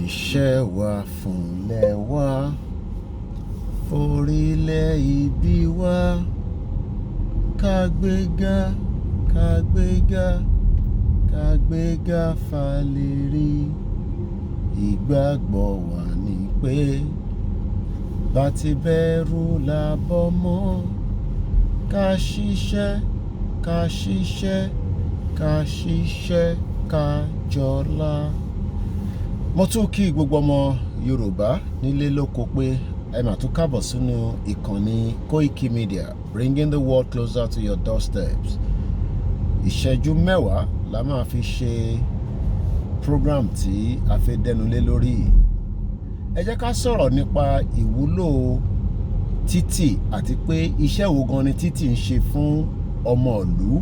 Ṣiṣẹ́ wa fúnlẹ̀ wa, forílẹ̀ ìbí wa, kàgbéga, kàgbéga, kàgbéga fálérí. Ìgbàgbọ́ wa ni pé bá ti bẹ́rú la bọ́mọ, ká ṣiṣẹ́, ká ṣiṣẹ́, ká ṣiṣẹ́, ká jọlá. Mo tún kí gbogbo ọmọ Yorùbá nílé lóko pé ẹ mà tún káàbọ̀ sínú ìkànnì Koiki Media, bringing the world closer to your doorsteps. Ìṣẹ́jú 10 la máa fi ṣe program tí a fẹ́ dẹnu lé lórí. Ẹ jẹ́ ká sọ̀rọ̀ nípa ìwúlò títì àti pé iṣẹ́ wo gan ni títì ń ṣe fún ọmọ ìlú.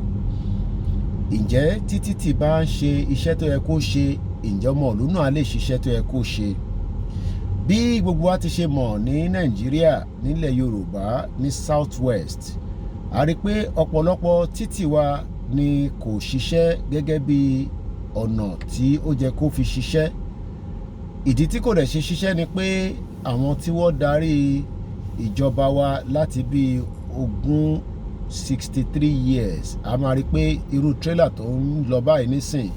Ǹjẹ́ tí títì bá ń ṣe iṣẹ́ tó yẹ kó ṣe, ǹjẹ́ ọmọ ìlú náà lè ṣiṣẹ́ tó yẹ kó ṣe? Bí gbogbo wa ti ṣe mọ̀, ní Nàìjíríà, nílẹ̀ Yorùbá, ní South West, a rí pé ọ̀pọ̀lọpọ̀ títì wa ni kò ṣiṣẹ́ gẹ́gẹ́ bí ọ̀nà tí ó jẹ́ kó fi ṣiṣẹ́. Ìdí tí kò dẹ̀ ṣe ṣiṣẹ́ ni pé àwọn tí wọ́n darí ìjọba wa láti bí ogún 63 years, a máa rí pé irú trailer tó ń lọ báyìí nísìn,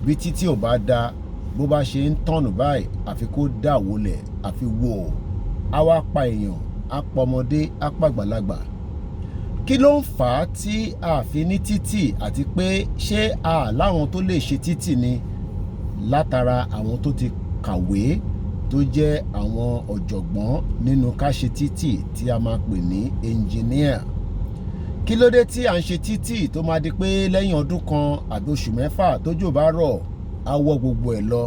bí títì ò bá da, bó bá ṣe ń turn báyìí, àfi kó dà wọlẹ̀, àfi wò ó, á wá pa èèyàn, á pa ọmọdé, á pa àgbàlagbà. Kí ló ń fà á tí a fi ní títì, àti pé ṣé a láwọn tó lè ṣe títì ni, látara àwọn tó ti kàwé, tó jẹ́ àwọn ọ̀jọ̀gbọ́n nínú ká ṣe títì tí a máa pè ní engineer? Kí ló dé tí à ń ṣe títì tó máa di pé lẹ́yìn ọdún kan àbí oṣù 6, tójò bá rọ̀, á wọ́ gbogbo ẹ̀ lọ?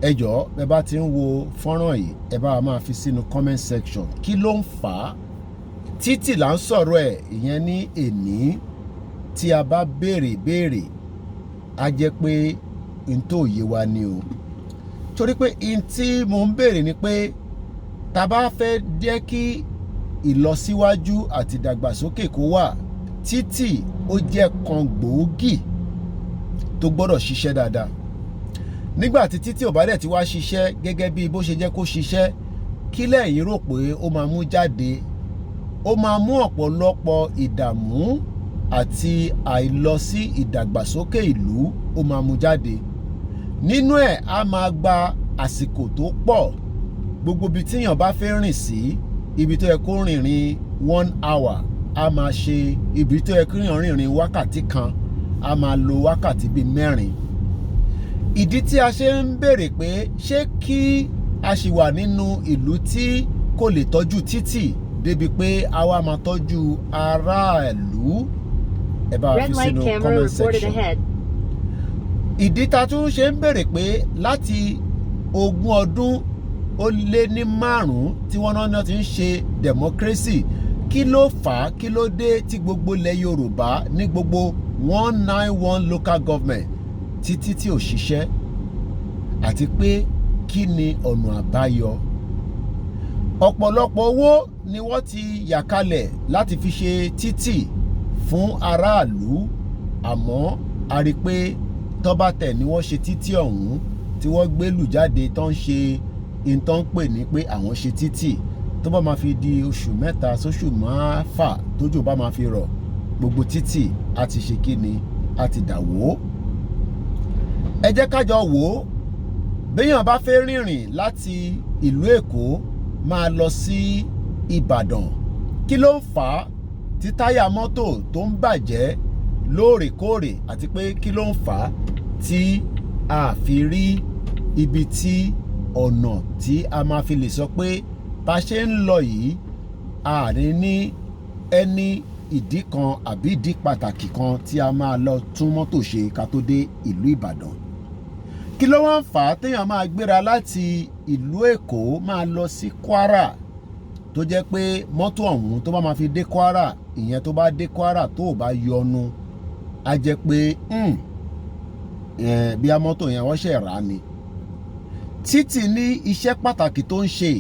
Ẹ jọ̀ọ́, bẹ bá ti ń wo fọ́nrán yìí, ẹ bá wa máa fi sínú comment section kí ló ń fà á. Títì là ń sọ̀rọ̀ ẹ̀. Ìyẹn ní èní tí a bá béèrè béèrè, á jẹ́ pé n tó yé wa ni o, torí pé n tí mo ń béèrè ni pé tá a bá fẹ́ jẹ́ kí ìlọsíwájú àti ìdàgbàsókè kó wà, títì ó jẹ́ kan gbòógì tó gbọ́dọ̀ ṣiṣẹ́ dáadáa. Nígbà tí títì ò bá dẹ̀ ti wá ṣiṣẹ́ gẹ́gẹ́ bí bó ṣe jẹ́ kó ṣiṣẹ́, kí lẹ̀yin rò pé ó máa mú jáde? Ó máa mú ọ̀pọ̀lọpọ̀ ìdààmú àti àìlọsí ìdàgbàsókè ìlú, ó máa mú jáde nínú ẹ̀. Á máa gba àsìkò tó pọ̀. Gbogbo ibi tíyàn bá fẹ́ rìn sí, ibi tó yẹ kó rìnrìn 1 hour, á máa ṣe, ibi tó yẹ kó rìnrìn wákàtí 1, á máa lo wákàtí bíi 4. Ìdí tí a ṣe ń béèrè pé ṣé kí a ṣì wà nínú ìlú tí kò lè tọ́jú títì débi pé a wá máa tọ́jú aráàlú, ẹ bá wa Red fi light sínú camera comment reported section. ahead. Ìdí tá a tún ṣe ń béèrè pé láti 25 ọdún tí wọ́n náà ti ń ṣe democracy, kí ló fà á? Kí ló dé tí gbogbo ilẹ̀ Yorùbá, ní gbogbo 191 local government, títí tí ò ṣiṣẹ́, àti pé kí ni ọ̀nà àbáyọ? Ọ̀pọ̀lọpọ̀ owó ni wọ́n ti yà kalẹ̀ láti fi ṣe títì fún aráàlú, àmọ́ a rí i pé tọ́ba tẹ̀ ni wọ́n ṣe títì ọ̀hún tí wọ́n gbé lù jáde tó ń ṣe ìtàn ń pè ní pé àwọn ṣe títì, tó bá máa fi di oṣù 3 sóṣù 6, tójò bá máa fi rọ̀, gbogbo títì á ti ṣe kí ni, á ti dà wó. Ẹ jẹ́ ká jọ wò ó. Béèyàn bá fẹ́ rìnrìn láti ìlú Èkó máa lọ sí Ìbàdàn, kí ló ń fà á tí táyà mọ́tò tó ń bàjẹ́ lóòrèkóòrè, àti pé kí ló ń fà á tí a fi rí ibi tí ọ̀nà tí a máa fi lè sọ pé bá ṣe ń lọ yìí, a ní ní ẹni ìdí kan àbí ìdí pàtàkì kan tí a máa lọ tún mọ́tò ṣe ká tó dé ìlú Ìbàdàn? Kí ló wá ń fà á téèyàn máa gbéra láti ìlú Èkó máa lọ sí Kwara, tó jẹ́ pé mọ́tò ọ̀hún, tó bá máa fi dé Kwara, ìyẹn tó bá dé Kwara, tó ò bá yọnu, á jẹ́ pé bí a mọ́tò yẹn wọ́n ṣẹ̀ rà á ni? Títì ní iṣẹ́ pàtàkì tó ń ṣe.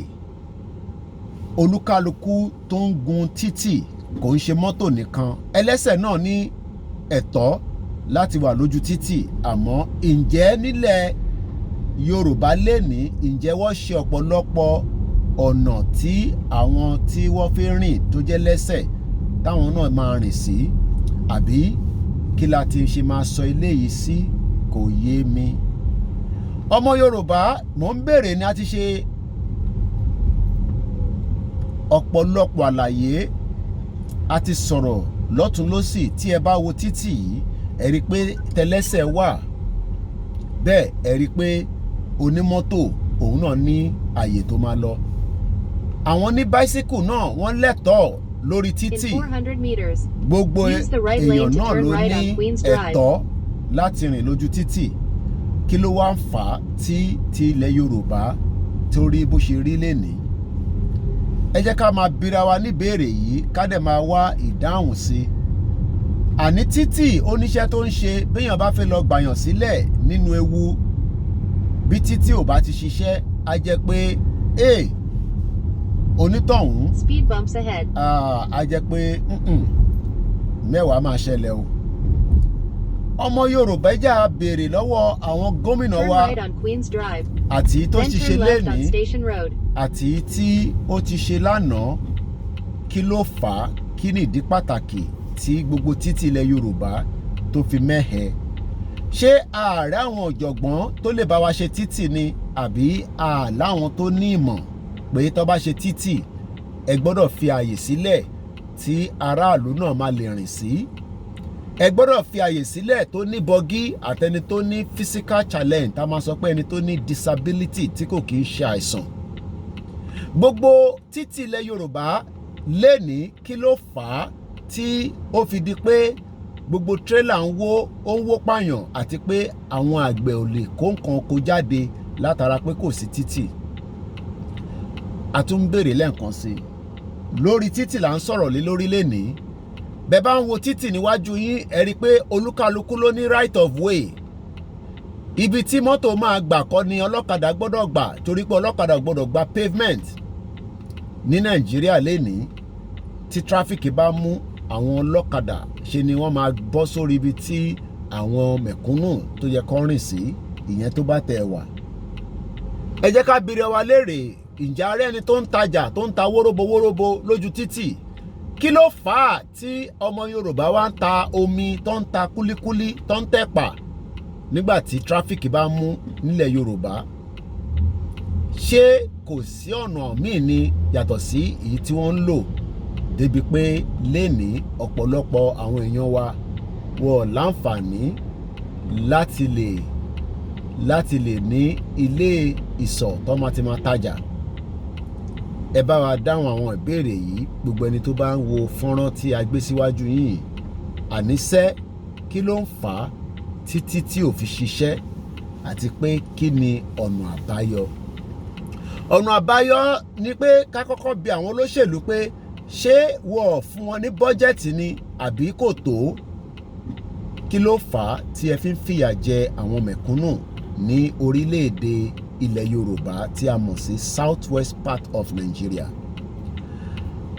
Olúkálukú tó ń gun títì, kò ń ṣe mọ́tò nìkan, ẹlẹ́sẹ̀ náà ní ẹ̀tọ́ láti wà lójú títì. Àmọ́ ǹjẹ́ nílẹ̀ Yorùbá lénìí, ǹjẹ́ wọ́n ṣe ọ̀pọ̀lọpọ̀ ọ̀nà tí àwọn tí wọ́n fi rìn tó jẹ́ lẹ́sẹ̀ táwọn náà máa rìn sí, àbí kí la ti ṣe máa sọ eléyìí sí? Kò yé mi. Ọmọ Yorùbá, mò ń béèrè ni. A ti ṣe ọ̀pọ̀lọpọ̀ àlàyé, a ti sọ̀rọ̀ lọ́tún lọ́sì. Tí ẹ bá wo títì yìí, ẹ rí i pé tẹlẹ́sẹ̀ wà bẹ́ẹ̀, ẹ rí i pé onímọ́tò òun náà ní àyè tó máa lọ. Àwọn ní báísíkù náà, wọ́n lẹ́tọ̀ọ́ lórí títì. Gbogbo èèyàn náà ló ní ẹ̀tọ́ láti rìn lójú títì. Kí ló wá ń fà á tí ti ilẹ̀ Yorùbá tó rí bó ṣe rí lénìí? Ẹ jẹ́ ká máa bira wa níbéèrè yìí, ká dẹ̀ máa wá ìdáhùn sí i. Àní títì oníṣẹ́ tó ń ṣe, béèyàn bá fẹ́ lọ gbàyàn sílẹ̀ nínú ewu, bí títì ò bá ti ṣiṣẹ́, á jẹ́ pé ee onítọ̀hún Speed bumps ahead. á jẹ́ pé mẹ́wàá máa ṣẹlẹ̀ o. Ọmọ Yorùbá, ẹ jẹ́ á béèrè lọ́wọ́ àwọn gómìnà wa àti tó ti ṣe lénìí àti tí ó ti ṣe lánàá, kí ló fà á? Kí ni ìdí pàtàkì tí gbogbo títì ilẹ̀ Yorùbá tó fi mẹ́hẹ? Ṣé ààrẹ àwọn ọ̀jọ̀gbọ́n tó lè bá wa ṣe títì ni, àbí àláwọn tó ní ìmọ̀ pé tó bá ṣe títì, ẹ gbọ́dọ̀ fi àyè sílẹ̀ tí aráàlú náà máa lè rìn sí, ẹ gbọ́dọ̀ fi àyè sílẹ̀ tó ní bọ́gí àtẹni tó ní physical challenge, tá a máa sọ pé ẹni tó ní disability tí kò kì í ṣe àìsàn? Gbogbo títì ilẹ̀ Yorùbá lénìí, kí ló fà á tí ó fi di pé gbogbo tírélà ń wó, ó ń wó pààyàn, àti pé àwọn àgbẹ̀ ò lè kó nǹkan kó jáde látara pé kò sí títì? A tún ń béèrè lẹ́ẹ̀kan sí i. Lórí títì là ń sọ̀rọ̀ lé lórí lénìí. Bẹ́ẹ̀ bá ń wo títì níwájú yín, ẹ rí i pé olúkálukú ló ní right of way. Ibi tí mọ́tò máa gbà kọ́ ni ọlọ́kadà gbọ́dọ̀ gbà, torí pé ọlọ́kadà gbọ́dọ̀ gba pavement. Ní Nàìjíríà lénìí, tí traffic bá mú àwọn ọlọ́kadà, ṣe ni wọ́n máa bọ́ sórí ibi tí àwọn mẹ̀kúnnù tó yẹ kó rìn sí, ìyẹn tó bá tẹ̀ wà. Ẹ jẹ́ ká bi ra wa léèrè, ǹjẹ́ arẹ́ ẹni tó ń tajà, tó ń ta wóróbo wóróbo lójú títì? Kí ló fà á tí ọmọ Yorùbá wa ń ta omi, tó ń ta kúlíkúlí, tó ń tẹ̀pà nígbà tí traffic bá mú nílẹ̀ Yorùbá? Ṣé kò sí ọ̀nà míì ni yàtọ̀ sí èyí tí wọ́n ń lò, débi pé lénìí ọ̀pọ̀lọpọ̀ àwọn èèyàn wa wọ́n láǹfààní láti lè ní ilé ìsọ̀ tó máa ti máa tajà? Ẹ bá wa dáhùn àwọn ìbéèrè yìí, gbogbo ẹni tó bá ń wo fọ́nrán tí a gbé síwájú yìí. Àníṣe kí ló ń fà á títí tí ò fi ṣiṣẹ́, àti pé kí ni ọ̀nà àbáyọ? Ọ̀nà àbáyọ ni pé ká kọ́kọ́ bi àwọn olóṣèlú pé ṣé wọ́n fún wọn ní bọ́jẹ̀tì ni, àbí kò tó? Kí ló fà á tí ẹ fi ń fìyà jẹ àwọn mẹ̀kúnnù ní orílẹ̀-èdè ilẹ̀ Yorùbá tí a mọ̀ sí South West part of Nigeria?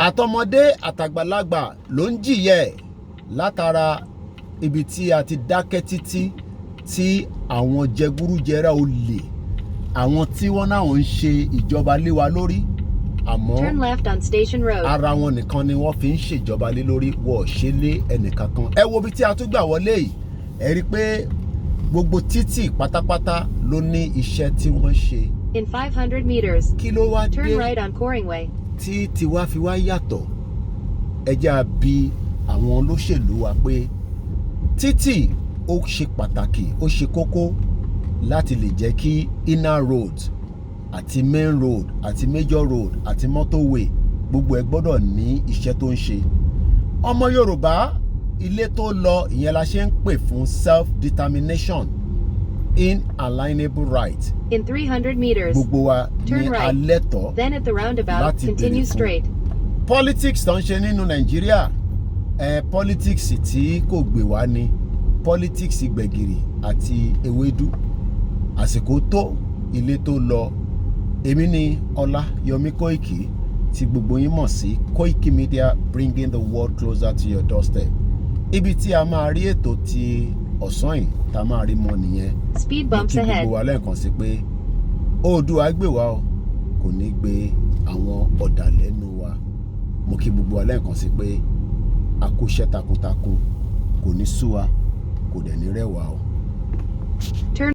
Àtọmọdé àtàgbàlagbà ló ń jìyà ẹ̀ látara ibi tí a ti dákẹ́ títí tí àwọn jẹgúrújẹrá olè, àwọn tí wọ́n náà ń ṣe ìjọba lé wa lórí, àmọ́ Turn left on Station Road. ara wọn nìkan ni wọ́n fi ń ṣèjọba lé lórí, wọ́n ò ṣe lé ẹnìkankan. Ẹ wo ibi tí a tún gbà wọlé yìí, ẹ rí i pé gbogbo títì pátápátá ló ní iṣẹ́ tí wọ́n ṣe. In 500 meters, Kí ló wá dé turn right on Coringway. tí tiwa fi wá yàtọ̀? Ẹ jẹ́ á bi àwọn olóṣèlú wa pé títì ó ṣe pàtàkì, ó ṣe kókó láti lè jẹ́ kí inner road àti main road àti major road àti motorway, gbogbo ẹ gbọ́dọ̀ ní iṣẹ́ tó ń ṣe. Ọmọ Yorùbá, ilé tó lọ, ìyẹn la ṣe ń pè fún self determination, inalienable right. In 300 meters, Gbogbo wa turn ní right. a lẹ́tọ̀ọ́ Then at the roundabout, láti béèrè continue fún. straight. Politics tó ń ṣe nínú Nàìjíríà ẹ, politics tí kò gbè wá ní politics gbẹ̀gìrì àti ewédú. Àsìkò tó, ilé tó lọ. Èmi ni Ọlá Yọmí Kóìkì, tí gbogbo yín mọ̀ sí Kóìkì Media, bringing the world closer to your doorstep. Ibi tí a máa rí ètò ti ọ̀sán yìí tá a máa rí mọ́ nìyẹn. Speed Mo bumps kí ahead. gbogbo wa lẹ́ẹ̀kan sí pé Oòduà gbè wá o, kò ní gbé àwọn ọ̀dàlẹ̀ nínú wa. Mo kí gbogbo wa lẹ́ẹ̀kan sí pé a kú iṣẹ́ takuntakun, kò ní sú wa, kò dẹ̀ ní rẹ̀ wá o. Turn